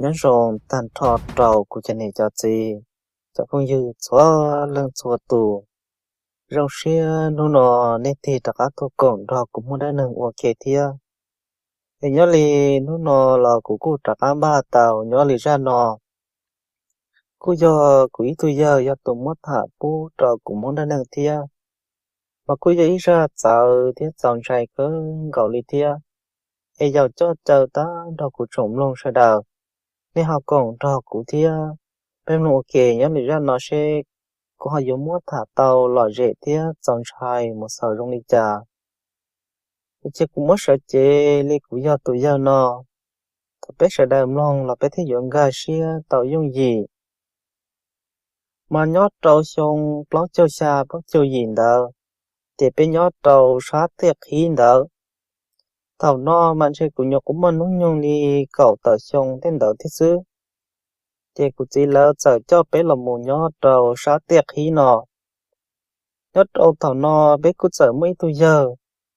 Nyob zoo tag nrho rau kuv cov niam cov txiv, cov phooj ywg txhua leej txhua tus. Zoo siab hnub no nej tig rov qab tuaj koom nrog kuv Hmoob Dab Neeg ua ke thiab. Es nyob li hnub no los kuv kuj rov qab npaj tau nyob li zaj no, kuj yog kuv ib tug yawg yog tus muab tham pub rau kuv Hmoob Dab Neeg thiab. Mas kuj yog ib zaj txawv thiab txaus ntshai kawg nkaus li thiab. Es yaum coj caw tag nrho kuv tsoom mloog sawv daws, nej ho koom nrog kuv thiab peb mloog ua ke nyob li zaj no seb kuv ho yuav muab tham tau lom zem thiab txaus ntshai mus xaus zoo li cas. Ces kuv muab sawv cev li kuv yog tus yawg no, thaum peb sawv daws mloog los peb thiaj yuav nkag siab tau yooj yim. Mas nyob rau xyoo plaub caug xya plaub caug yim ntawd, ces peb nyob rau sab tiaj qhib ntawd. Thaum no mas ntshe kuv nyuam qhuav muaj hnub nyoog li kaum tawm xyoo tej ntawd thiab xwb. Ces kuv txiv lawv txawm coj peb los mus nyob rau sab tiaj qhib no. Nyob rau thaum no peb kuj txawm muaj ib tug yawg,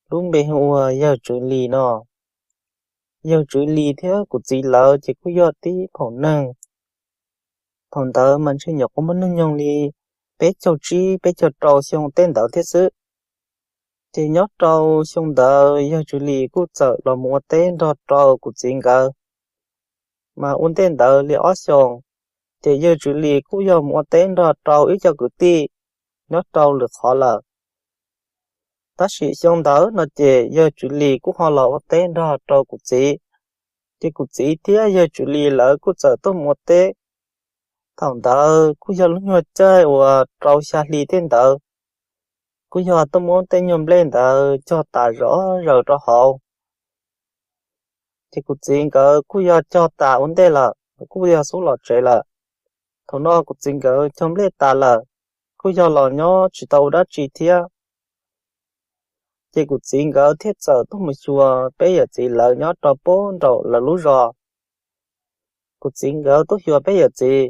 lub npe hu ua yawg Tswv Lis no. Yawg Tswv Lis thiab kuv txiv lawv ces kuj yog tib phaum neeg. Thaum ntawd mas ntshe nyuam qhuav muaj hnub nyoog li peb caug tsib peb caug rau xyoo tej ntawd thiab xwb. Ces nyob rau xyoo ntawd yawg Tswv Lis kuj txawm los mus ua teb nrog rau kuv txiv nkawd. Mas ua ntej ntawd li ob xyoos, ces yawg Tswv Lis kuj yog mus ua teb nrog rau ib co kwv tij nyob rau lwm qhov lawm. Tab sis xyoo ntawd no ces yawg Tswv Lis kuj ho los ua teb nrog rau kuv txiv. Ces kuv txiv thiab yawg Tswv Lis lawv kuj txawm tuaj mus ua teb. Thaum ntawd kuj yog lub nyuag caij uas rau xya hli tej ntawd, kuj yog tuaj muab tej nyuag nplej ntawd cog tas zom zaws rau hauv. Ces kuv txiv nkawd kuj yog cog tas ua ntej lawm, kuj yog xub los tsev lawm. Thaum no kuv txiv nkawd cog nplej tas lawm, kuj yog los nyob tsis tau ua dab tsi thiab. Ces kuv txiv nkawd thiaj txawm tuaj mus xyuas peb yawm txiv lawv nyob rau pem nraum lawv lub zos. Kuv txiv nkawd tuaj xyuas peb yawm txiv,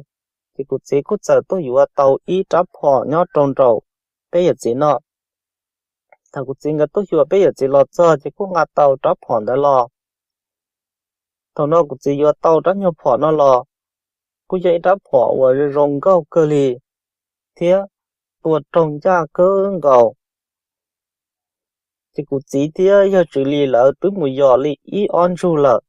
ces kuv txiv kuj txawm tuaj yuav tau ib rab phom nyob rau nraum peb yawm txiv no. Thaum kuv txiv nkawd tuaj xyuas peb yawm txiv los txog ces kuj nqa tau rab phom ntawd los. Thaum no kuv txiv yuav tau rab nyuag phom no los, kuj yog ib rab phom uas zoo zoo nkauj kawg li thiab tua raug ncaj kawg nkaus. Ces kuv txiv thiab yawg Tswv Lis lawv twb mus yos li ib ob ntsug lawm,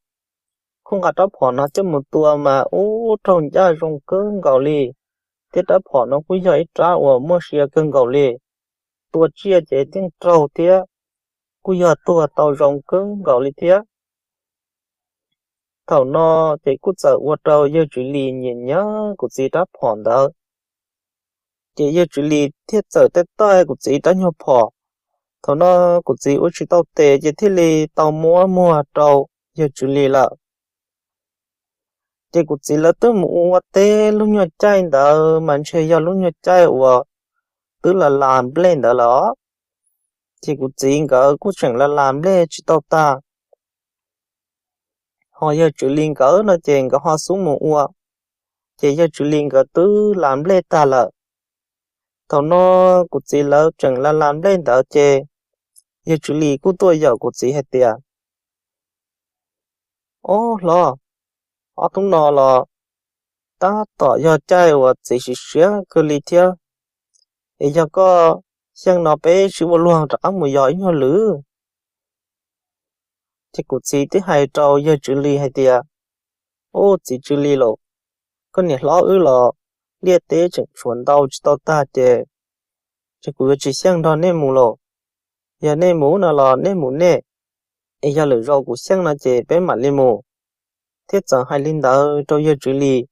kuj nqa rab phom no coj mus tua mas ub raug ncaj zoo kawg nkaus li, thiab rab phom no kuj yog ib rab uas muaj sia kawg nkaus li, tua tsiaj ces yeej raug thiab kuj yog tuag tau zoo kawg nkaus li thiab. Thaum no ces kuj txawm ua rau yawg Tswv Lis nyiam nyiam kuv txiv rab phom ntawd. Ces yawg Tswv Lis thiaj txawm taij taij kuv txiv rab nyuag phom. Thaum no kuv txiv ua tsis tau tes ces thiaj li tau muab muag rau yawg Tswv Lis lawm. Ces kuv txiv lawv twb mus ua teb lub nyuag caij ntawd mas ntshe yog lub nyuag caij uas twb las las nplej ntawd lawm. Ces kuv txiv nkawd kuj tseem las las nplej tsis tau tag. Ho yawg Tswv Lis nkawd no ces nkawd ho xub mus ua, ces yawg Tswv Lis nkawd twb las nplej tag lawm. Thaum no kuv txiv lawv tseem las las nplej ntawd ces yawg Tswv Lis kuj tuaj yaum kuv txiv hais tias, Ob hlob, ob hnub no los tab tom yog caij uas txiv siav siav kawg li thiab, es yog koj xyeej no peb sib ua luag rov qab mus yos ib nyuag lwm. Ces kuv txiv twb hais rau yawg Tswv Lis hais tias, Ub, txiv Tswv Lis los, koj niam hlob wb los liaj teb tseem tshuav ntau tsis tau tag ces, ces kuv yuav tsis xyeej nrog nej mus los. Yog nej mus no los nej mus nej, es yog lwm zaus kuv xyeej no ces peb mam li mus. Thiab txawm hais li ntawd rau yawg Tswv Lis.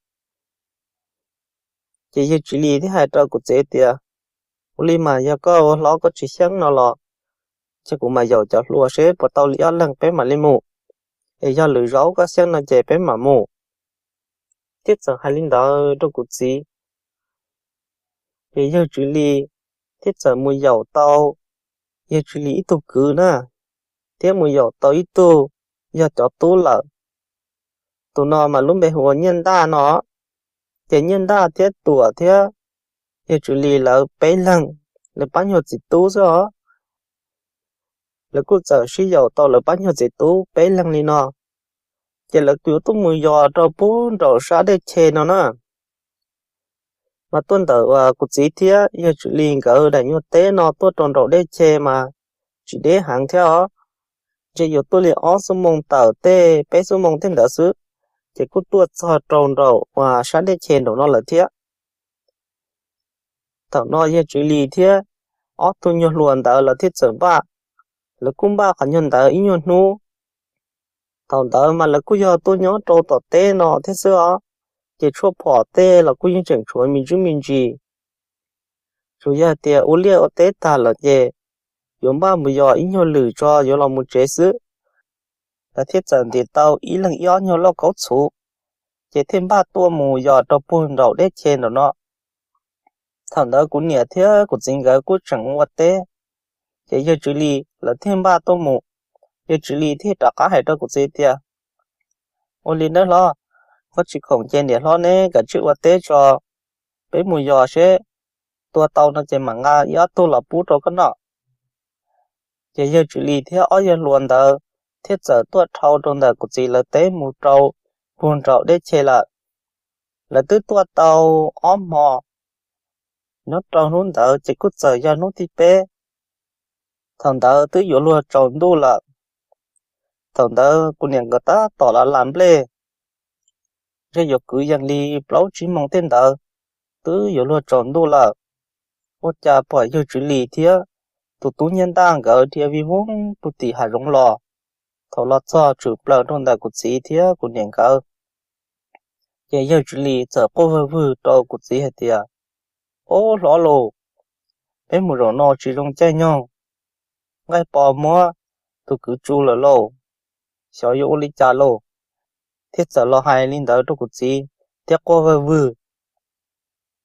Ces yawg Tswv Lis thiaj hais rau kuv txiv tias, Ua li mas yog koj ua hlob koj tsis xyeej no los, ces kuv mam yaum cov hluas seb puas tau li ob leeg peb mam li mus. Es yog lwm zaus koj xyeej no ces peb mam mus. Thiab txawm hais li ntawd rau kuv txiv. Ces yawg Tswv Lis thiaj txawm mus yaum tau yawg Tswv Lis ib tug kwv na, thiab mus yaum tau ib tug yog cov tub lawm. Tus no mas lub npe hu ua Nyiaj Ntaj no. Ces Nyiaj Ntaj thiab Tuam thiab yawg Tswv Lis lawv peb leeg, lawv pab nyuag txiv tub xwb os. Lawv kuj txawm sib yaum tau lawv pab nyuag txiv tub peb leeg li no. ces lawv yuav tuaj mus yos rau pug nraum sab dej che no na. Mas tuaj ntawm uas kuv txiv thiab yawg Tswv Lis nkawd daim nyuag teb no tuaj rau nraum dej che mas tsis deb heev thiab os, ntshe yuav tuaj li ob xuab moos tawm tej peb xuab moos tej ntawd xwb, ces kuj tuaj txog rau nraum uas sab dej che nraum no lawm thiab. Thaum no yawg Tswv Lis thiab ob tug nyuag hluas ntawd lawv thiaj txawm npaj, lawv kuj npaj qhov nyuag ntawd ib nyuag hnub. Thaum ntawd mas lawv kuj yog tuaj nyob rau tom teb no thiab xwb os, ces tshuaj phom tej los kuj yeej tseem tshuav me ntsis me ntsis. Tsuas yog tias ua liaj ua teb tag lawm ces yuav npaj mus yos ib nyuag lwm tso yuav los mus tsev xwb. Lawv thiaj txawm ntim tau ib leeg ib ob nyuag lauj kaub txhuv, ces thiaj npaj tuaj mus yos rau pug nraum dej che nraum no. Thaum ntawd kuv niam thiab kuv txiv nkawd kuj tseem ua teb, ces yawg Tswv Lis lawv thiaj npaj tuaj mus. Yawg Tswv Lis thiaj rov qab hais rau kuv txiv tias, ua li nawb hlob, koj tsis khoom ces niam hlob neb kav tsij ua teb tso, peb mus yos seb tua tau no ces mam nqa ib ob tug los pub rau koj noj. Ces yawg Tswv Lis thiab ob yawg hluas ntawd thiaj txawm tuaj dhau rau ntawm kuv txiv lawv teb mus rau pug nraum dej che lawm. Lawv twb tuaj tau ob hmo, nyob rau hnub ntawd ces kuj txawm yog hnub thib peb. Thaum ntawd twb yuav luag tsaus ntuj lawm. Thaum ntawd kuv niam nkawd tab tom los lam nplej, ntshe yuav kwv yees li plaub tsib moos tej ntawd, twb yuav luag tsaus ntuj lawm. Ua cas pom yawg Tswv Lis thiab tus tub Nyiaj Ntaj nkawd dhia vij voog puag tim hav zoov los. Thaum los txog tshwm plaws rau ntawm kuv txiv thiab kuv niam nkawd, ces yawg Tswv Lis txawm quaj vwg vwg rau kuv txiv hais tias, ob hlob lauj, peb mus zaum no tsis zoo caij nyoog, nqaij pos muab tus kwv tsu lawm lauj, xyov yuav ua li cas lauj. Thiaj txawm los hais li ntawd rau kuv txiv thiab quaj vwg vwg.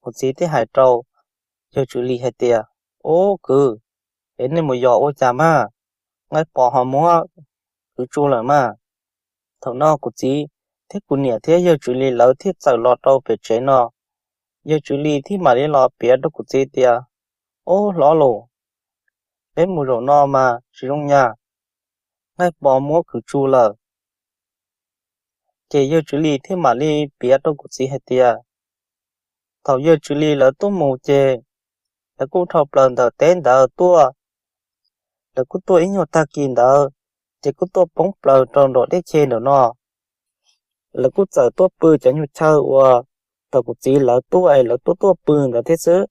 Kuv txiv thiaj hais rau yawg Tswv Lis hais tias, ob kwv, es nej mus yos ua cas mas, nqaij pos ho muab kwv tsu lawm mas. Thaum no kuv txiv thiab kuv niam thiab yawg Tswv Lis lawv thiaj txawm los rau pem tsev no. Yawg Tswv Lis thiaj mam li los piav rau kuv txiv tias, ob hlob lauj, peb mus zaum no mas tsis zoo nyag, nqaij pos muab kwv tsu lawm. Ces yawg Tswv Lis thiaj mam li piav rau kuv txiv hais tias, thaum yawg Tswv Lis lawv tuaj mus ces lawv kuj dhau plaws ntawm teb ntawd tuaj, lawv kuj tuaj ib nyuag tag kis ntawd, ces kuj tuaj poob plaws rau nraum dej che ntawm no. Lawv kuj txawm tuaj pw cov nyuag chaw uas thaum kuv txiv lawv tuaj es lawv tuaj tuaj pw ntawd thiab xwb.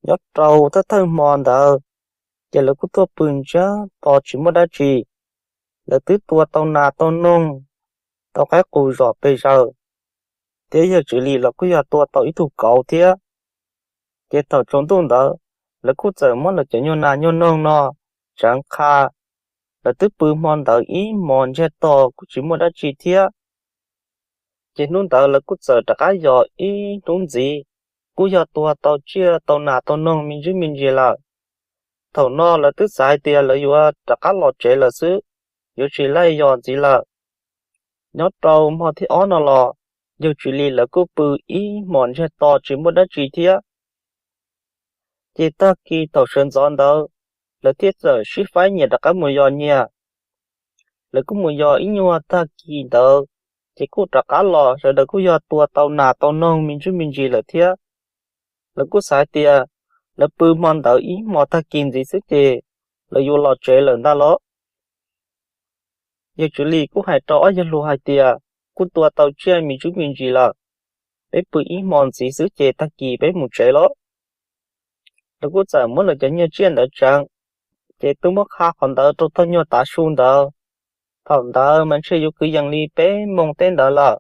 Nyob rau thawj thawj hmo ntawd, ces lawv kuj tuaj pw ntsiag to tsis muaj dab tsi. Lawv twb tua tau nas tau noog, tau qaib qus zom pes zaws, thiab yawg Tswv Lis los kuj yog tua tau ib tug kauv thiab. Ces thaum tsaus ntuj ntawd, lawv kuj txawm muab lawv cov nyuag nas nyuag noog no tsav qha. Lawv twb pw hmo ntawd ib hmos ntsiag to kuj tsis muaj dab tsi thiab. Ces hnub ntawd lawv kuj txawm rov qab yos ib hnub ntxiv, kuj yog tua tau tsiaj tau nas tau noog me ntsis me ntsis lawm. Thaum no lawv twb xav hais tias lawv yuav rov qab los tsev lawm xwb, yuav tsis laij yos ntxiv lawm. Nyob rau hmo thib ob no los, yawg Tswv Lis lawv kuj pw ib hmos ntsiag to tsis muaj dab tsi thiab. Ces tag kis thaum sawv ntxov ntawd, lawv thiaj txawm sib faib nyias rov qab mus yos nyias. Lawv kuj mus yos ib nyuag tag kis ntawd, ces kuj rov qab los sawv daws kuj yog tua tau nas tau noog me ntsis me ntsis lawm thiab. Lawv kuj xav hais tias lawv pw hmo ntawd ib hmos tag kis ntxiv xwb ces lawv yuav los tsev lawm ntag los. Yawg Tswv Lis kuj hais rau ob yawg hluas hais tias, kuj tua tau tsiaj me ntsis me ntsis lawm, peb pw ib hmos ntxiv xwb ces tag kis peb mus tsev los. Lawv kuj txawm muab lawv cov nyuag tsiaj ntawd tsav, ces twb muab qha qhov ntawd rau thaum nyuag tav su ntawd. Thaum ntawd mas ntshe yuav kwv yees li peb moos tej ntawd lawm.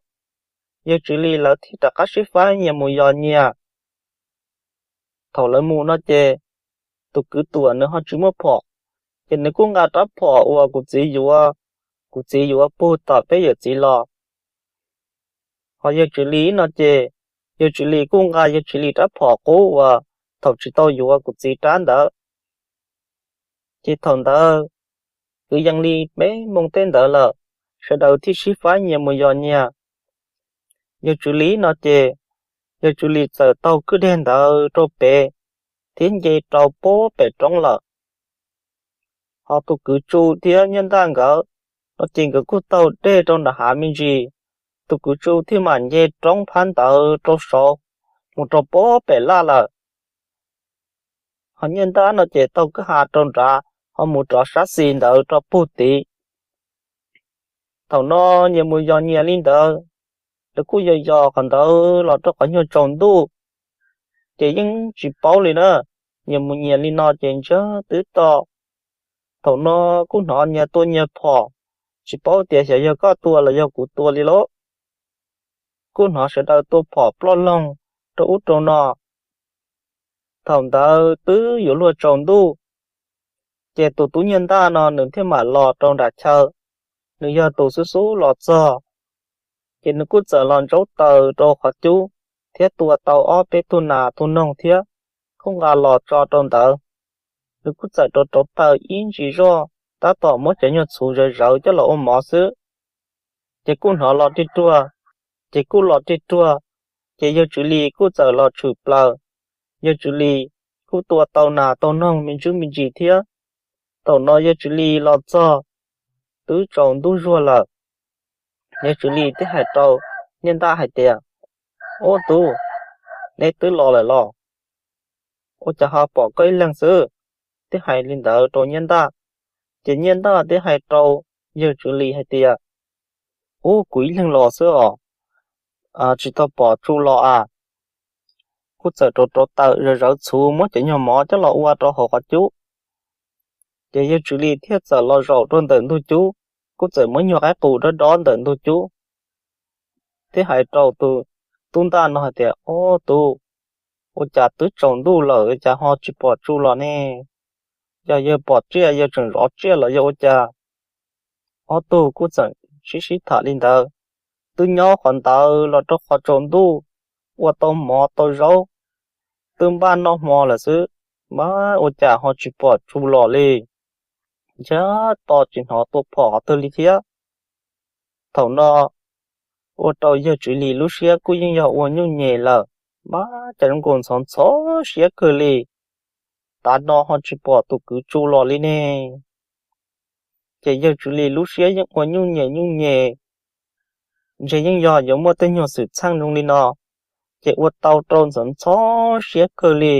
Yawg Tswv Lis lawv thiaj rov qab sib faib nyias mus yos nyias. Thaum lawv mus no ces tus kwv tuam nws ho tsis muaj phom, ces nws kuj nqa rab phom uas kuv txiv yuav, kuv txiv yuav pug tom peb yawm txiv los. Ho yawg Tswv Lis no ces yawg Tswv Lis kuj nqa yawg Tswv Lis rab phom qub uas thaum tsis tau yuav kuv txiv rab ntawd. Ces thaum ntawd kwv yees li peb moos tej ntawd lawm, sawv daws thiaj sib faib nyias mus yos nyias. Yawg Tswv Lis no ces yawg Tswv Lis txawm taug kwj deg ntawd rau pem thiab nce rau pem roob lawm. Ho tus kwv Tsu thiab Nyiaj Ntaj nkawd No ces nkawd kuj taug dej rau nram hav me ntsis, tus kwv Tsu thiaj mam nce roob phab ntawd rau saud mus rau pem laj lawm. Ho Nyiaj Ntaj no ces taug kwj ha rau nrad ho mus rov sab xis ntawd rau puag tid. Thaum no nyias mus yos nyias li ntawd, lawv kuj yos yos qhov ntawd los rau qhov nyuag tsaus ntuj, ces yeej tsis paub li na. Nyias mus nyias li no ces ntsiag twb to. Thaum no kuj hnov nyias tua nyias phom, tsis paub tias xyov yog koj tua los yog kuv tua li lauj. Kuj hnov sawv daws tua phom ploj loog rau ub rau no. Thaum ntawd twb yuav luag tsaus ntuj, ces tus tub Nyiaj Ntaj no nws thiaj mam los rau nram chaw. Nws yog tus xub xub los txog, ces nws kuj txawm los ntsaub taws rau qhov cub, thiab tua tau ob peb tug nas tug noog thiab, kuj nqa los tso rau ntawd. Nws kuj txawm rauv rauv taws ib ntsis zoj, tab tom muab cov nyuag txhuv zawv zawv coj los ua mov xwb. Ces kuj hnov los rig ruag, ces kuj los rig ruag, ces yawg Tswv Lis kuj txawm los tshwm plaws. Yawg Tswv Lis kuj tua tau nas tau noog me ntsis me ntsis thiab. Thaum no yawg Tswv Lis los txog, twb tsaus ntuj zuag lawm. Yawg Tswv Lis thiaj hais rau Nyiaj Ntaj hais tias, Ub tub, neb twb los lawm los? Ua cas ho pom koj ib leeg xwb? Thiaj hais li ntawd rau Nyiaj Ntaj. Ces Nyiaj Ntaj thiaj hais rau yawg Tswv Lis hais tias, Ub, kuv ib leeg los xwb os, tsis tau pom Tsu los as. Kuj txawm rauv rauv taws zawv zawv txhuv muab cov nyuag mov coj los ua rau hauv qhov cub. Ces yawg Tswv Lis thiaj txawm los zaum rau ntawm ntug cub, kuj txawm muab nyuag qaib qus dob dob ntawm ntug cub, thiab hais rau tus tub Ntaj no hais tias, Ob tug, ua cas twb tsaus ntuj lawm cas ho tsis pom Tsu los ne? Yog yawg pom tsiaj yawg tseem zov tsiaj los yog ua cas? Ob tug kuj txawm sib sib tham li ntawd, twb nyob qhov ntawd los rau qhov tsaus ntuj, ua tau mov tau zaub, twb npaj noj hmo lawm xwb, mas ua cas ho tsis pom Tsu los li? Ntsiag to tsis hnov tua phom qhov twg li thiab. Thaum no ua rau yawg Tswv Lis lub siab kuj yeej yog ua nyuj nyem lawm, mas cas zoo nkaus ntxhov ntxhov siab kawg li, tav no ho tsis pom tus kwv Tsu los li ne. Ces yawg Tswv Lis lub siab yeej ua nyuj nyem nyuj nyem, ntshe yeej yog yuav muaj tej nyuag xwm txheej zoo li no, ces ua tau rau ntxhov ntxhov siab kawg li.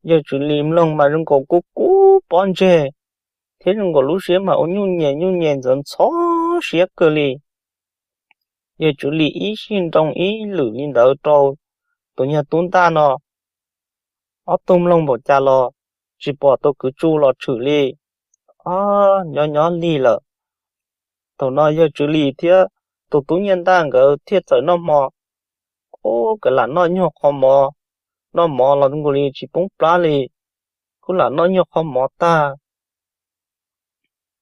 Yawg Tswv Lis mloog mas zoo nkaus kub kub pob ntseg, thiab zoo nkaus lub siab mas ua nyuj nyem nyuj nyem ntxhov ntxhov siab kawg li. Yawg Tswv Lis ib sij nroo ib lwm li ntawd rau tus nyuag tub Ntaj no, ob tug mloog npaum cas los tsis pom tus kwv Tsu los tshwm li. Ob, nyob nyob lig lawm. Thaum no yawg Tswv Lis thiab tus tub Nyiaj Ntaj nkawd thiaj txawm noj hmo. Ub, nkawd lam noj nyuag qho mov, noj mov los zoo nkaus li tsis poob plab li, kuj lam noj nyuag qho mov tag,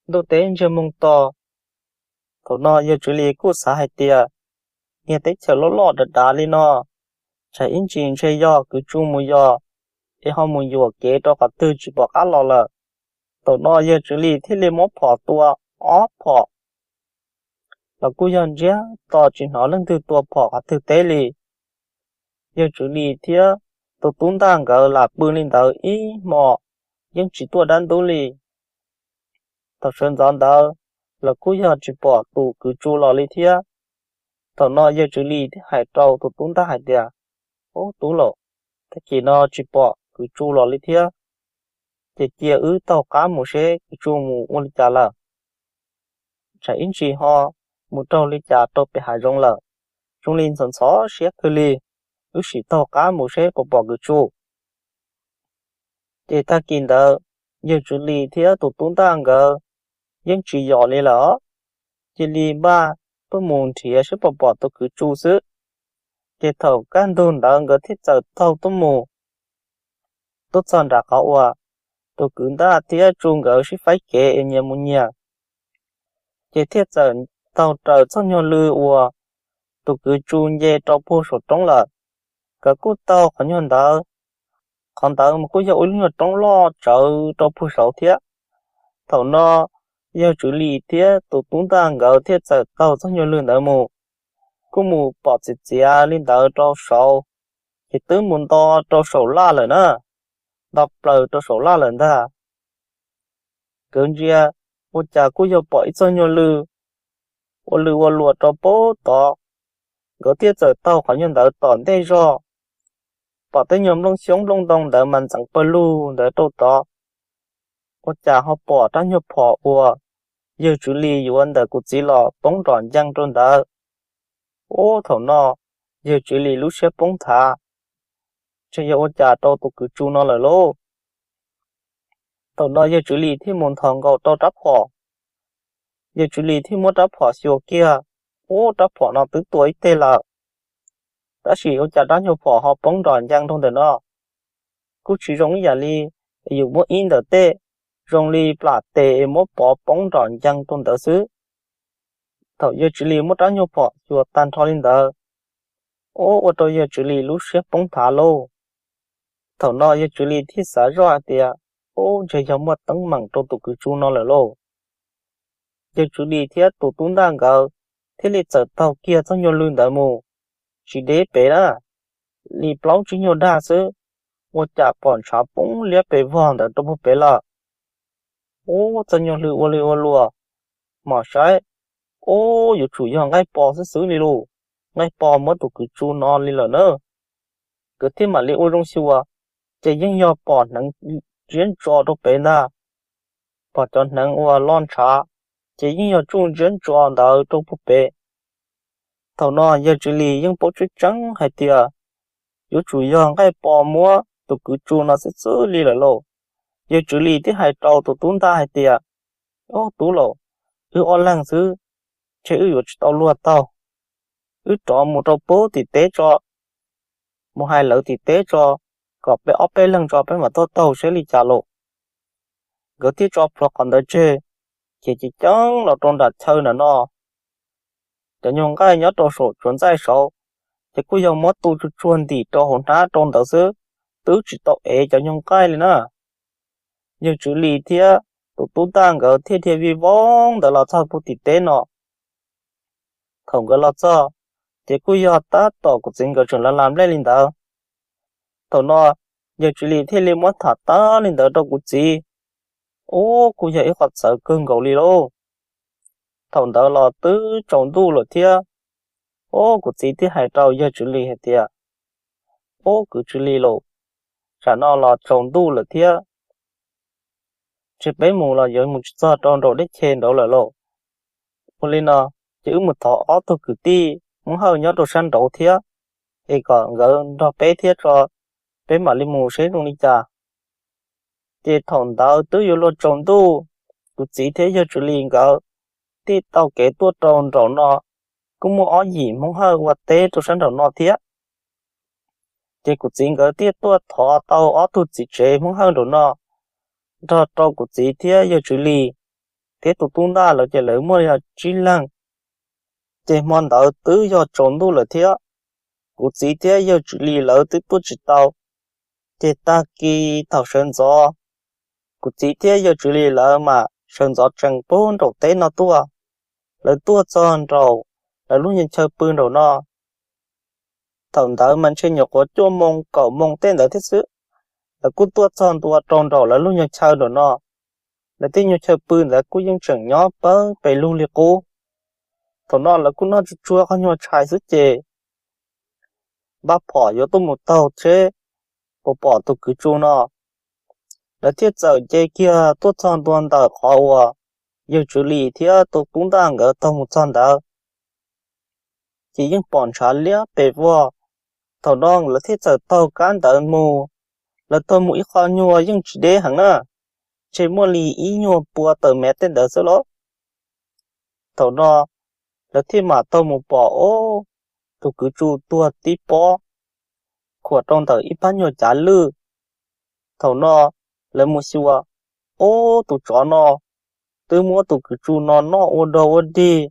ntuj teb ntsiag moo to. Thaum no yawg Tswv Lis kuj xav hais tias, niag teb chaws loj loj dav dav li no, tsam ib ntsis ntshe yog kwv Tsu mus yos es ho mus yuam kev rau qhov twg tsis pom qab los lawm. Thaum no yawg Tswv Lis thiaj li muab phom tua ob phom los kuj yog ntsiag to tsis hnov leej twg tua phom qhov twg teb li. Yawg Tswv Lis thiab tus tub Ntaj nkawd lam pw li ntawd ib hmo yeej tsis tuaj dab ntub li. Thaum sawv ntxov ntawd los kuj yog tsis pom tus kwv Tsu los li thiab. Thaum no yawg Tswv Lis thiaj hais rau tus tub Ntaj hais tias, ub tub laus, tag kis no tsis pom kwv Tsu los li thiab, ces cia wb taug qab mus seb kwv Tsu mus ua li cas lawm. Tsam ib ntsis ho mus raug li cas rau pem hav zoov lawm, zoo li ntxhov ntxhov siab kawg li, wb sim taug qab mus seb puas pom kwv Tsu. Ces tag kis ntawd yawg Tswv Lis thiab tus tub Ntaj nkawd yeej tsis yos li lawm, cia li npaj tuaj mus nrhiav seb puas pom tus kwv Tsu xwb. Ces thaum kaj ntug ntawd nkawd thiaj txawm taug tuaj mus, tuaj txog nram qhov uas tus kwv Ntaj thiab Tsu nkawd sib faib kev es nyias mus nyias, ces thiaj txawm taug raws txoj nyuag lw uas tus kwv Tsu nce rau puag saum roob lawm. Nkawd kuj taug qhov nyuag ntawd, qhov ntawd mas kuj yog ua ib lub nyuag roob loj tsawv rau puag saud thiab. Thaum no yawg Tswv Lis thiab tus tub Ntaj nkawd thiaj txawm taug txoj nyuag lw ntawd mus, kuj mus pom txiav txiav li ntawd rau saud, ces twb mus nto rau saum laj lawm na, nto plaws rau saum laj lawm ntag. Nkawd ntsia ua cas kuj yog pom ib txoj nyuag lw ua lw ua luas rau pem tod. Nkawd thiaj txawm taug qhov nyuag ntawd tom ntej zog, pom tej nyuag nplooj xyoob nplooj ntoo ntawd mas ntxeev pawg lug ntawd rau tod. Ua cas ho pom rab nyuag phom uas yawg Tswv Lis yuav ntawm kuv txiv los poob nrom ncees rau ntawd. Ub, thaum no yawg Tswv Lis lub siab poob nthav, ntshe yog ua cas rau tus kwv Tsu no lawm lauj. Thaum no yawg Tswv Lis thiaj mus nthos nkaus rau rab phom. Yawg Tswv Lis thiaj muab rab phom xyuas kiag, ub, rab phom no twb tua ib teg lawm, tab sis ua cas rab nyuag phom ho poob nrom ncees rau ntawm no. Kuj tsis zoo ib yam li yus muab ib ntawm tej, zoo li plam tes es muab pov poob nrom ncees rau ntawd xwb. Thaum yawg Tswv Lis muab rab nyuag phom xyuas tag nrho li ntawd, ub, ua rau yawg Tswv Lis lub siab poob nthav lauj. Thaum no yawg Tswv Lis thiaj xav zoj hais tias, ub, ntshe yog muaj teeb meem rau tus kwv Tsu no lawm lauj. Yawg Tswv Lis thiab tus tub ntaj nkawd thiaj li txawm taug kiag txoj nyuag lw ntawd mus, tsis deb pem na, li plaub tsib nyuag dag xwb, ua cas pom ntshav poob liab pes vog ntawd rau puag pem lawm. Ub, txoj nyuag lw ua li ua luas, mam saib, ub, yuav tsum yog nqaij pos xwb xwb li lauj, nqaij pos muab tus kwv Tsu no li lawm na. Nkawd thiaj mam li ua zoo xyuas, ces yeej yog pom hneev ntsiab ntso rau pem ntag. Pom cov hneev uas lo ntshav, ces yeej yog tsuj ntsiab ntso ntawd rau puag pem. Thaum no yawg Tswv Lis yeej paub tseeb tseeb hais tias yuav tsum yog nqaij pos muab tus kwv Tsu no xwb xwb li lawm lauj. Yawg Tswv Lis thiaj hais rau tus tub ntaj hais tias, ob tub laus, wb ob leeg xwb, ntshe wb yuav tsis tau luag taug. Wb rov mus rau puag tim teb tso, mus hais lawv tim teb tso, kom peb ob peb leeg tso peb mam tuaj taug seb li cas lauj. Nkawd thiaj tso plhuav qhov ntawd tseg, ces ceev ceev los rau nram chaw ntawm no. Cov nyuag nqaij nyob rau saum tsuas ntxaij saud, ces kuj yog muab tu tsuag tsuag ntim rau hauv hnab rau ntawd xwb, twb tsis tau ev cov nyuag nqaij li na. Yawg Tswv Lis thiab tus tub ntaj nkawd thiaj dhia vij voog ntawd los txog puag tim teb no. Thaum nkawd los txog, ces kuj yog tab tom kuv txiv nkawd tseem la las nplej li ntawd. Thaum no yawg Tswv Lis thiaj li muab tham tag li ntawd rau kuv txiv. Ub, kuj yog ib qho txawv kawg nkaus li lauj. Thaum ntawd los twb tsaus ntuj lawm thiab. Ub, kuv txiv thiaj hais rau yawg Tswv Lis hais tias, ub, kwv Tswv Lis lauj, tsam no los tsaus ntuj lawm thiab, ntshe peb mus los yuav mus tsis txog rau nraum deb che nraud lawm lauj. Ua li no, ces wb mus thov ob tug kwv tij Hmoob Hawj nyob rau sab nraud thiab, es kom nkawd nrog peb thiab tso, peb mam li mus seb zoo li cas. Ces thaum ntawd twb yuav luag tsaus ntuj, kuv txiv thiab yawg Tswv Lis nkawd thiaj tau kev tuaj rau nraum no, kuj muaj ob yim Hmoob Hawj ua teb rau sab nraum no thiab. Ces kuv txiv nkawd thiaj tuaj thov tau ob tug txiv tsev Hmoob Hawj nraum no nrog rau kuv txiv thiab yawg Tswv Lis thiab tus tub ntaj lawv, ces lawv muaj yog tsib leeg. Ces hmo ntawd twb yog tsaus ntuj lawm thiab, kuv txiv thiab yawg Tswv Lis lawv twb tuaj tsis tau. Ces tag kis thaum sawv ntxov, kuv txiv thiab yawg Tswv Lis lawv mas sawv ntxov tsees puag nraum teb no tuaj. Lawv tuaj txog nraum lawv lub nyuag chaw pw nraum no. Thaum ntawd mas ntshe nyuam qhuav cuaj moo kaum moo tej ntawd thiab xwb. Lawv kuj tuaj txog ntua rau nraum lawv lub nyuag chaw nraum no. Lawv tej nyuag chaw pw ntawd kuj yeej tseem nyob pawg pes lug li qub. Thaum no lawv kuj noj tsuag tsuag qhov nyuag tshais xwb ces npaj phom yuav tuaj mus taug seb puas pom tus kwv Tsu no. Lawv thiaj txawm nce kiag tuaj txog ntua ntawm qhov uas yawg Tswv Lis thiab tus tub ntaj nkawd taug mus txog ntawd, ces yeej pom ntshav liab pes vog. Thaum no lawv thiaj txawm taug kab ntawd mus. Lawv taug mus ib qho nyuag yeej tsis deb heev na, ntshe muaj li ib nyuag pua tawm mev tej ntawd xwb lauj. Thaum no lawv thiaj mam taug mus pom ob tug kwv Tsu tuag tib pob khuam rau ntawm ib pab nyuag cav lwj. Thaum no lawv mus xyuas, ob tug tsov no twb muab tus kwv Tsu no noj ua dog ua dig,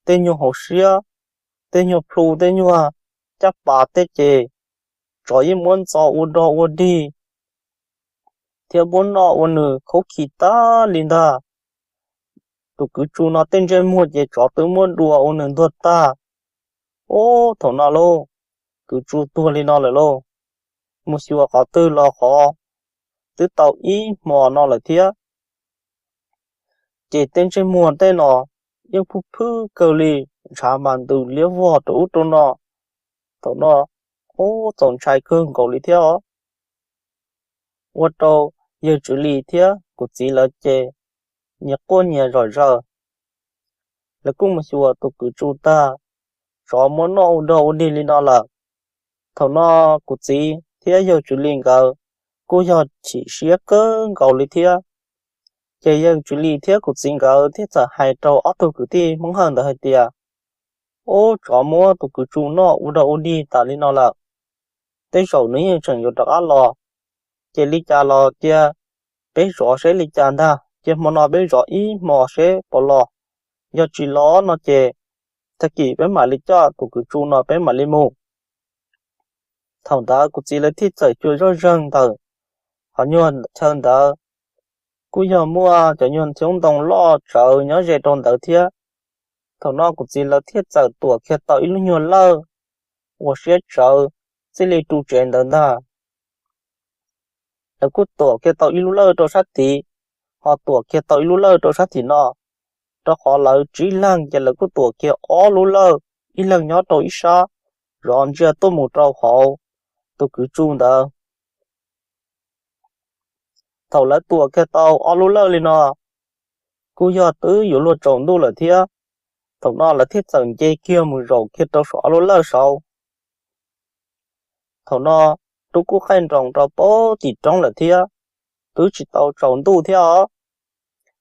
tej nyuag hauv siab, tej nyuag plhu, tej nyuag caj pas tej ces tsov yeej muab ntxo ua dog ua dig thiab muab noj ua nws khaub khi tag li ntag. Tus kwv Tsu no tej ntsej muag ces tsov twb muab dua ua nws ntuag tag. Ob, thaum no lauj, kwv Tsu tuag li no lawm lauj. Mus xyuas qhov twg los qhov twb tau ib hmo no lawm thiab. ces tej ntsej muag tej no yeej phwj phwj kawg li, ntshav mas ntws liab vog rau ub rau no. Thaum no ub txaus ntshai kawg nkaus li thiab os. Ua rau yawg Tswv Lis thiab kuv txiv lawv ces nyias quaj nyias zom zaws. Lawv kuj mus xyuas tus kwv Tsu tag, tsov muab noj ua dog ua dig li no lawm. Thaum no kuv txiv thiab yawg Tswv Lis nkawd kuj yog chim siab kawg nkaus li thiab. Ces yawg Tswv Lis thiab kuv txiv nkawd thiaj txawm hais rau ob tug kwv tij Hmoob Hawj ntawd hais tias, ub, tsov muab tus kwv Tsu noj ua dog ua dig tas li no lawm, tej zaum nws yeej tseem yuav rov qab los. Ces li cas los cia peb zov seb li cas ntag, cia hmo no peb zov ib hmo seb puas los. Yog tsis los no ces tag kis peb mam li coj tus kwv Tsu no peb mam li mus. Thaum ntawd kuv txiv lawv thiaj txawm xyuas zoj zeeg ntawm qhov nyuag chaw ntawd, kuj yog muaj cov nyuag ntxhiab ntoo loj tsawv nyob ze rau ntawd thiab. Thaum no kuv txiv lawv thiaj txawm tuam kiag tau ib lub nyuag lawj uas siab tsawv txij li ru tsev ntawd ntag. Lawv kuj tuam kiag tau ib lub lawj rau sab tid, ho tuam kiag tau ib lub lawj rau sab tim no, rau qhov lawv tsib leeg ces lawv kuj tuam kiag ob lub lawj, ib leeg nyob rau ib sab, zov ntsia tuaj mus rau hauv tus kwv Tsu ntawd. Thaum lawv tuam kiag tau ob lub lawj li no, kuj yog twb yuav luag tsaus ntuj lawm thiab. Thaum no lawv thiaj txawm nce kiag mus zaum kiag rau saum ob lub lawj saud. Thaum no rub kuj qaij nroos rau pem tim roob lawm thiab, twb tsis tau tsaus ntuj thiab os,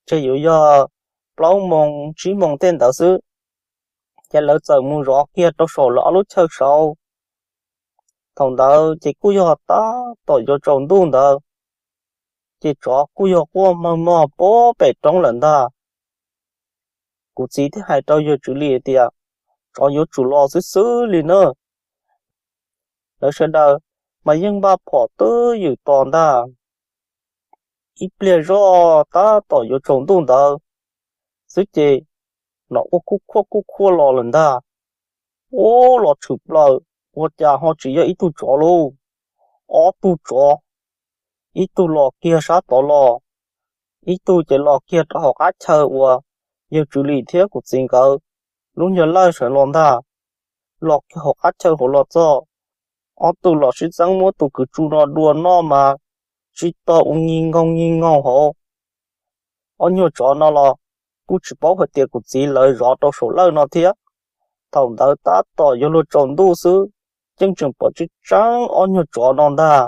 ces yuav yog plaub moos tsib moos tej ntawd xwb. Ces lawv txawm mus zov kiag rau saum lawv ob lub chaw saud. Thaum ntawd ces kuj yog tab tom yuav tsaus ntuj ntawd, ces tsov kuj yog quaj mog mog pem roob lawm ntag. Kuv txiv thiaj hais rau yawg Tswv Lis tias, tsov yuav tsum los xwb xwb li na. Lawv sawv daws mas yeej npaj phom twb ywm tos ntag. Ib pliag zoj tab tom yuav tsaus ntuj ntawd xwb ces nom ua kuj khuaj kuj khuaj los lawm ntag. Ub, los tshwm plaws, ua cas ho tsis yog ib tug tsov lauj, ob tug tsov, ib tug los kiag sab tod los, ib tug ces los kiag rau hauv qab chaw uas yawg Tswv Lis thiab kuv txiv nkawd lub nyuag lawj sawv los ntag, los kiag hauv qab chaw hauv los txog. Ob tug los sib txeeb muab tus kwv Tsu no dua noj mas tsis tau ua nyi nkoog nyi nkoog hauv. Ob nyuag tsov no los kuj tsis paub hais tias kuv txiv lawv zov rau saum lawj no thiab. Thaum ntawd tab tom yuav luag tsaus ntuj xwb, yeej tseem pom tseeb tseeb ob nyuag tsov no ntag.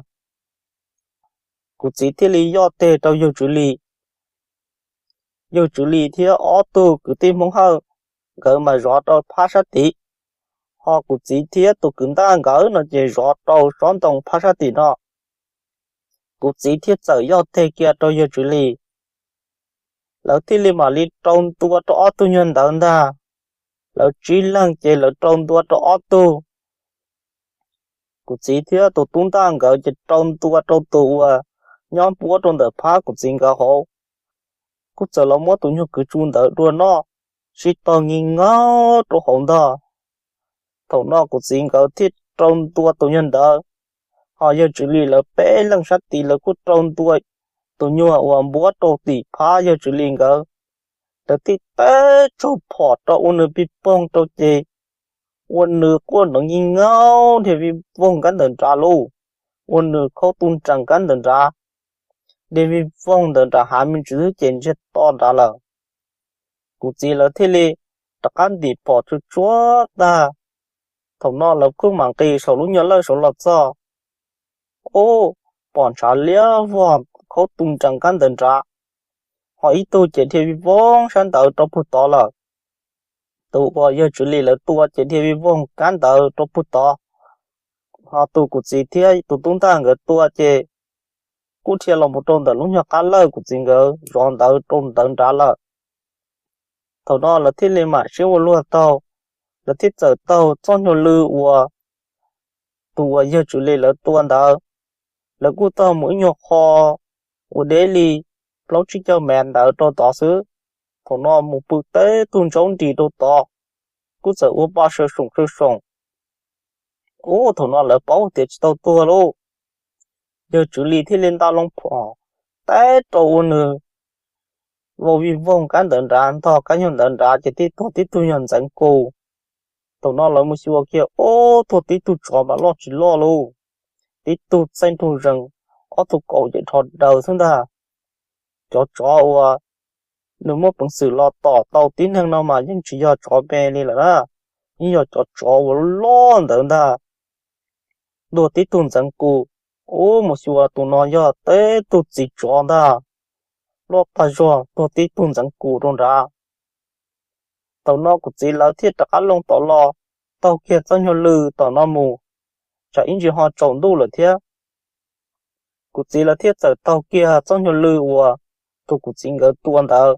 Kuv txiv thiaj li yoj teg rau yawg Tswv Lis. Yawg Tswv Lis thiab ob tug kwv tij Hmoob Hawj nkawd mas zov rau phab sab tid, ho kuv txiv thiab tus kwv Ntaj nkawd no ces zov rau sob ntoo phab sab tim no. Kuv txiv thiaj txawm yoj teg kiag rau yawg Tswv Lis. Lawv thiaj li mam li rau ntua rau ob tug nyuag ntawd ntag. Lawv tsib leeg ces lawv rau ntua rau ob tug. Kuv txiv thiab tus tub Ntaj nkawd ces rau ntua rau tus uas nyob npuab rau ntawm phab kuv txiv nkawd hauv. Kuj txawm los muab tus nyuag kwv Tsu ntawd dua noj, sib tog nki nkaug rau hauv ntag. Thaum no kuv txiv nkawd thiaj rau ntua tus nyuag ntawd, ho yawg Tswv Lis lawv peb leeg sab tid lawv kuj rau ntua tus nyuag uas npuab rau tim phab yawg Tswv Lis nkawd. Lawv thiaj teb tsaug phom rau ua nws pij poog rau ces ua nws quaj nrov nki nkaug dhia vij voog kab ntawm nrad lauj, ua nws khaub tus nrees kab ntawm nrad, dhia vij voog ntawm nram hav me ntsis xwb ces ntsiag to nrad lawm. Kuv txiv lawv thiaj li rov qab ntim phom tsuag tsuag tag. Thaum no lawv kuj mam nqis saum lub nyuag lawj saud los txog. Ub, pom ntshav liab vog khaub tus nrees kab ntawm nrad, ho ib tug ces dhia vij voog sab ntawd rau puag tod lawm. Tus uas yawg Tswv Lis lawv tua ces dhia vij voog kab ntawd rau puag tod, ho tus kuv txiv thiab tus tub Ntaj nkawd tua ces kuj dhia los mus rau ntawm lub nyuag qab lawj kuv txiv nkawd zov ntawd rau ntawd nrad lawm. Thaum no lawv thiaj li mam sib ua luag taug, lawv thiaj txawm taug txoj nyuag lw uas tus uas yawg Tswv Lis lawv tua ntawd. Lawv kuj taug mus ib nyuag qho uas deb li plaub tsib caug mev ntawd rau tod xwb. Thaum no mus pw teb tug ntsaub nris rau tod, kuj txawm ua pa saw soom saw soom. Ub, thaum no lawv paub tias tsis tau tuag lauj. Yawg Tswv Lis thiaj li nta loo phom teb rau ua nws vau vij voog kab ntawv nrad ntog kab nyuag ntawv nrad ces tib tuag tib tug nyuag ntxeev kus. Thaum no lawv mus xyuas kiag, ub, tuag tib tug tsov mas loj tsis loj lauj, tib tug txaij nraug zees, ob tug kaus ces rho daws xwb ntag. Cov tsov uas nws muaj peev xwm los tom tau tib neeg no mas yeej tsis yog tsov me li lawm na, yeej yog cov tsov uas loj ntawd ntag. Tuag tib tug ntxeev kus, ub, mus xyuas tus no yog tib tug txiv tsov ntag, loj tag zog tuag tib tug ntxeev kus rau nrad. Thaum no kuv txiv lawv thiaj rov qab loo tom los taug kiag txoj nyuag lw tom no mus, tsam ib ntsis ho tsaus ntuj lawm thiab. Kuv txiv lawv thiaj txawm taug kiag txoj nyuag lw uas tus kuv txiv nkawd tua ntawd.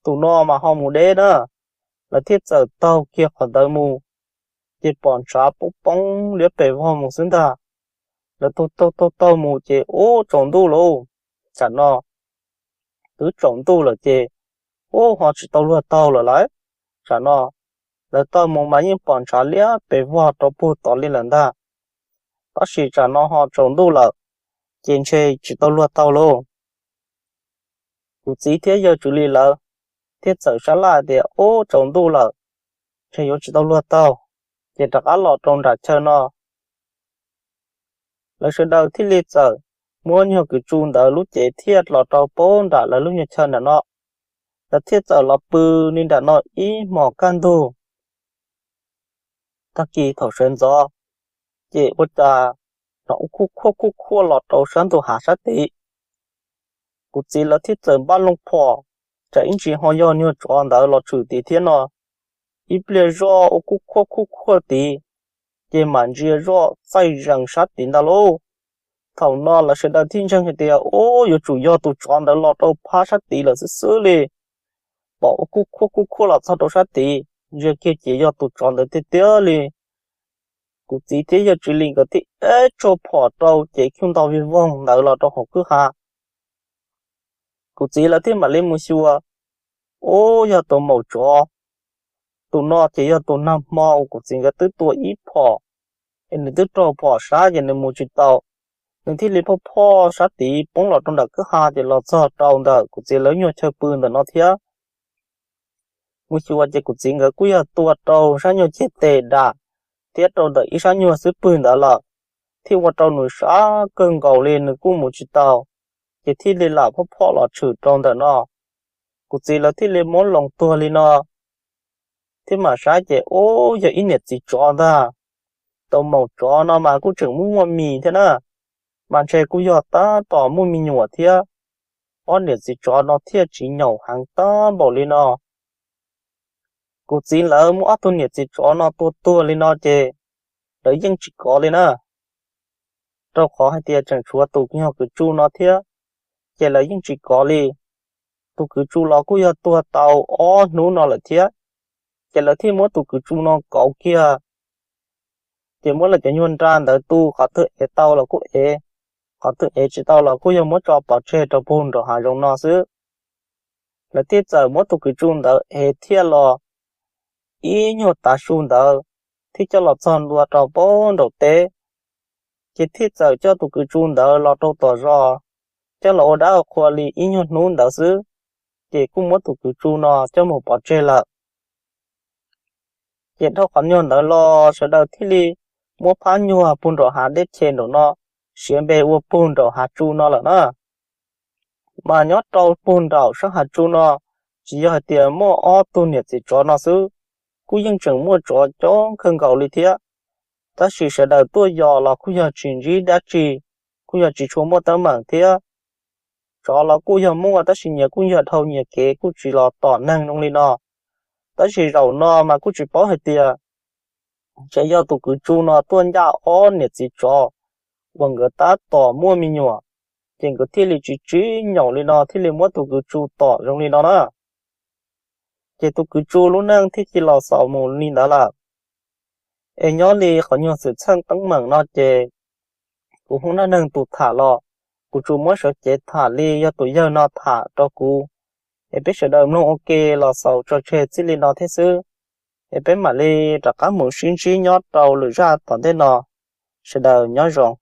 Tus no mas ho mus deb na, lawv thiaj txawm taug kiag qhov ntawd mus, ces pom ntshav poob poob liab pes vog mus xwb ntag. Lawv taug taug taug taug mus ces ub tsaus ntuj lauj, tsam no twb tsaus ntuj lawm ces ub ho tsis tau luag taug lawm lauj. Tsam no lawv taug mus mas yeej pom ntshav liab pes vog rau puag tod li lawm ntag, tab sis tsam no ho tsaus ntuj lawm ces ntshe tsis tau luag taug lauj. Kuv txiv thiab yawg Tswv Lis lawv thiaj txawm sab laj tias ub tsaus ntuj lawm, ntshe yuav tsis tau luag taug, ces rov qab los rau nram chaw no. Lawv sawv daws thiaj li txawm muab nyuag kws tsu ntawd lub cev thiaj los rau puag nram lawv lub nyuag chaw nram no. Lawv thiaj txawm los pw li nram no ib hmos kaj ntug. Tag kis thaum sawv ntxov ces ua cas hnov ua kuj khuaj kuj khuaj los rau sab ntug hav sab tid. Kuv txiv lawv thiaj txawm npaj loo phom, tsam ib ntsis ho yog nyuag tsov ntawd los tshwm tid thiab no. Ib pliag zoj ua kuj khuaj kuj khuaj tid, ces mam ntsia zoj txaij zees sab tid ntag lauj. Thaum no lawv sawv daws thiaj ntseeg hais tias ub yuav tsum yog tus tsov ntawd los rau phab sab tid lawm xwb xwb li. Pom ua kuj khuaj kuj khuaj los txog rau sab tid, ntsia kiag ces yog tus tsov ntawd tiag tiag li. Kuv txiv thiab yawg Tswv Lis nkawd thiaj ev tsau phom rau ces khwb ntog vij voog ntawd los rau hauv kwj ha. Kuv txiv lawv thiaj mam li mus xyuas, ub yog tus maum tsov, tus no ces yog tus nag hmo uas kuv txiv nkawd twb tua ib phom, es nws twb raug phom sab ces nws mus tsis tau, nws thiaj li phoj phoj sab tid poob los rau nram kwj ha ces los txog rau ntawm kuv txiv lawv nyuag chaw pw ntawm no thiab. Mus xyuas ces kuv txiv nkawd kuj yog tua rau sab nyuag ceg tes dam thiab rau ntawm ib sab nyuag xub pwg ntawd lawm, thiaj ua rau nws sab kawg nkaus li nws kuj mus tsis tau, ces thiaj li lam phoj phoj los tshwm rau ntawm no. Kuv txiv lawv thiaj li muab loos tuag li no, thiab mam saib ces ub yog ib niam txiv tsov ntag. Tus maum tsov no mas kuj tseem muaj muaj mis thiab na, mas ntshe kuj yog tab tom muaj me nyuam thiab, ob niam txiv tsov no thiaj tsis nyaum heev tag npaum li no. Kuv txiv lawv muab ob tug niam txiv tsov no tua tuag li no ces lawv yeej tsis kov li na, rau qhov hais tias tseem tshuav tus nyuag kws tsu no thiab, ces lawv yeej tsis kov li. Tus kws tsu los kuj yog tuag tau ob hnub no lawm thiab, ces lawv thiaj muab tus kws tsu no kauv kiag, ces muab lawv cov nyuag nra ntawd tu, qhov twg ev tau los kuj ev, qhov twg ev tsis tau los kuj yog muab tso pov tseg rau puag nraum hav zoov no xwb. Lawv thiaj txawm muab tus kws tsu ntawd ev thiaj los ib nyuag tav su ntawd, thiaj coj los txog ntua rau puag nraum teb, ces thiaj txawm coj tus kws tsu ntawd los rau tom zos, coj los ua dab ua qhua li ib nyuag hnub ntawd xwb, ces kuj muab tus kws tsu no coj mus pov tseg lawm. Ces dhau qhov nyuag ntawd los sawv daws thiaj li muab phab nyuag puag nraum hav deb che nraum no siav npe ua puag nraum hav tsu no lawm na. Mas nyob rau puag nraum sab hav tsu no, tsis yog hais tias muaj ob tug niam txiv tsov no xwb, kuj yeej tseem muaj tsov coob kawg nkaus li thiab. Tab sis sawv daws tuaj yos los kuj yog tsis ntsib dab tsi, kuj yog tsis tshua muaj teeb meem thiab. Tsov los kuj yog muaj tab sis nyias kuj yog dhau nyias kev kuj tsis los tom neeg zoo li no. Tab sis zaum no mas kuj tsis paub hais tias ntshe yog tus kws tsu no tuaj ncaj ob niam txiv tsov uas nkawd tab tom muaj me nyuam, ces nkawd thiaj li tsis tsim nyog li no thiaj li muab tus kws tsu tom zoo li no na. Ces tus kws tsu lub neej thiaj li los xaus mus li ntawd lawm. Es nyob li qhov nyuag xwm txheej teeb meem no ces kuv Hmoob Dab Neeg tus tham los kuv tsuas muab sawv cev tham li yog tus yawg no tham rau kuv. Es peb sawv daws mloog ua ke los xaus tso tseg txij li no thiab xwb. Es peb mam li rov qab mus sib ntsib nyob rau lwm zaj tom ntej no. Sawv daws nyob zoo.